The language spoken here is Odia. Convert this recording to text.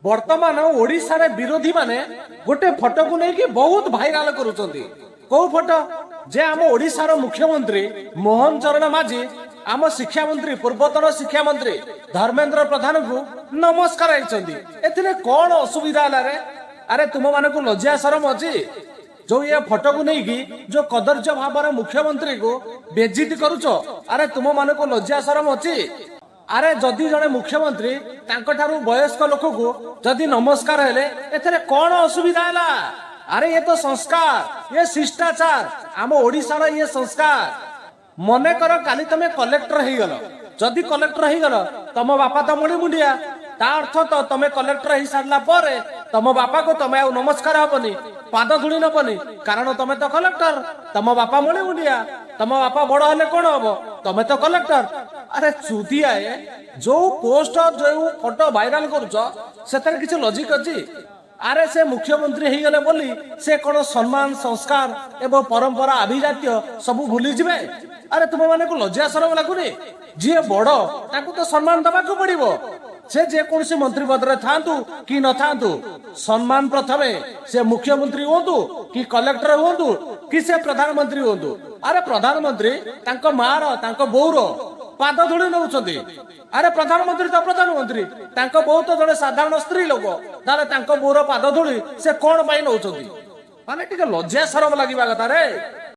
ବର୍ତ୍ତମାନ ଓଡ଼ିଶାରେ ବିରୋଧୀ ମାନେ ଗୋଟେ ଫଟୋକୁ ନେଇକି ବହୁତ ଭାଇରାଲ କରୁଛନ୍ତି। କୋଉ ଫଟୋ? ଯେ ଆମ ଓଡ଼ିଶାର ମୁଖ୍ୟମନ୍ତ୍ରୀ ମୋହନ ଚରଣ ମାଝୀ ଆମ ଶିକ୍ଷାମନ୍ତ୍ରୀ, ପୂର୍ବତନ ଶିକ୍ଷାମନ୍ତ୍ରୀ ଧର୍ମେନ୍ଦ୍ର ପ୍ରଧାନଙ୍କୁ ନମସ୍କାର ହେଇଛନ୍ତି। ଏଥିରେ କଣ ଅସୁବିଧା ହେଲା ରେ? ଆରେ, ତୁମ ମାନଙ୍କୁ ଲଜ୍ଜା ସରମ ଅଛି? ଯୋଉ ଏ ଫଟୋକୁ ନେଇକି ଯୋଉ କଦର୍ଯ୍ୟ ଭାବରେ ମୁଖ୍ୟମନ୍ତ୍ରୀକୁ ବେଜିତ କରୁଛ, ଆରେ, ତୁମ ମାନଙ୍କୁ ଲଜ୍ଜା ସରମ ଅଛି? ଆରେ, ଯଦି ଜଣେ ମୁଖ୍ୟମନ୍ତ୍ରୀ ତାଙ୍କଠାରୁ ବୟସ୍କ ଲୋକକୁ ଯଦି ନମସ୍କାର ହେଲେ, ଏଥିରେ କଣ ଅସୁବିଧା ହେଲା? ଆରେ, ଇଏ ତ ସଂସ୍କାର, ଇଏ ଶିଷ୍ଟାଚାର, ଆମ ଓଡ଼ିଶାର ଇଏ ସଂସ୍କାର। ମନେକର କାଲି ତମେ କଲେକ୍ଟର ହେଇଗଲ। ଯଦି କଲେକ୍ଟର ହେଇଗଲ, ତମ ବାପା ତ ମଣିମୁଣ୍ଡିଆ। ତା ଅର୍ଥ ତ ତମେ କଲେକ୍ଟର ହେଇସାରିଲା ପରେ ତମ ବାପାକୁ ତମେ ଆଉ ନମସ୍କାର ହବନି, ପାଦ ଧୂଳି ନବନି, କାରଣ ତମେ ତ କଲେକ୍ଟର, ତମ ବାପା ମଣିମୁଣ୍ଡିଆ। ତମ ବାପା ବଡ ହେଲେ କଣ ହବ, ତମେ ତ କଲେକ୍ଟର। ଆରେ ଚୁଦିଆଏ, ଯୋଉ ପୋଷ୍ଟ, ଯୋଉ ଫଟୋ ଭାଇରାଲ କରୁଛ, ସେଥିରେ କିଛି ଲଜିକ ଅଛି? ଆରେ, ସେ ମୁଖ୍ୟମନ୍ତ୍ରୀ ହେଇଗଲେ ବୋଲି ସେ କଣ ସମ୍ମାନ, ସଂସ୍କାର ଏବଂ ପରମ୍ପରା, ଆଭିଜାତ୍ୟ ସବୁ ଭୁଲିଯିବେ? ଆରେ, ତୁମ ମାନଙ୍କୁ ଲଜ୍ଜା ସରମ ଲାଗୁନି? ଯିଏ ବଡ, ତାକୁ ତ ସମ୍ମାନ ଦବାକୁ ପଡିବ। ସେ ଯେକୌଣସି ମନ୍ତ୍ରୀ ପଦରେ ଥାଆନ୍ତୁ କି ନଥାନ୍ତୁ, ସମ୍ମାନ ପ୍ରଥମେ। ସେ ମୁଖ୍ୟମନ୍ତ୍ରୀ ହୁଅନ୍ତୁ କି କଲେକ୍ଟର ହୁଅନ୍ତୁ କି ସେ ପ୍ରଧାନମନ୍ତ୍ରୀ ହୁଅନ୍ତୁ। ଆରେ, ପ୍ରଧାନମନ୍ତ୍ରୀ ତାଙ୍କ ମାର, ତାଙ୍କ ବୋଉର ପାଦ ଧୂଳି ନଉଛନ୍ତି। ଆରେ, ପ୍ରଧାନମନ୍ତ୍ରୀ ତ ପ୍ରଧାନମନ୍ତ୍ରୀ, ତାଙ୍କ ବୋଉ ତ ଜଣେ ସାଧାରଣ ସ୍ତ୍ରୀ ଲୋକ। ତାହେଲେ ତାଙ୍କ ବୋଉର ପାଦ ଧୂଳି ସେ କଣ ପାଇଁ ନଉଛନ୍ତି? ମାନେ ଟିକେ ଲଜ୍ଜା ସରମ ଲାଗିବା କଥା ରେ।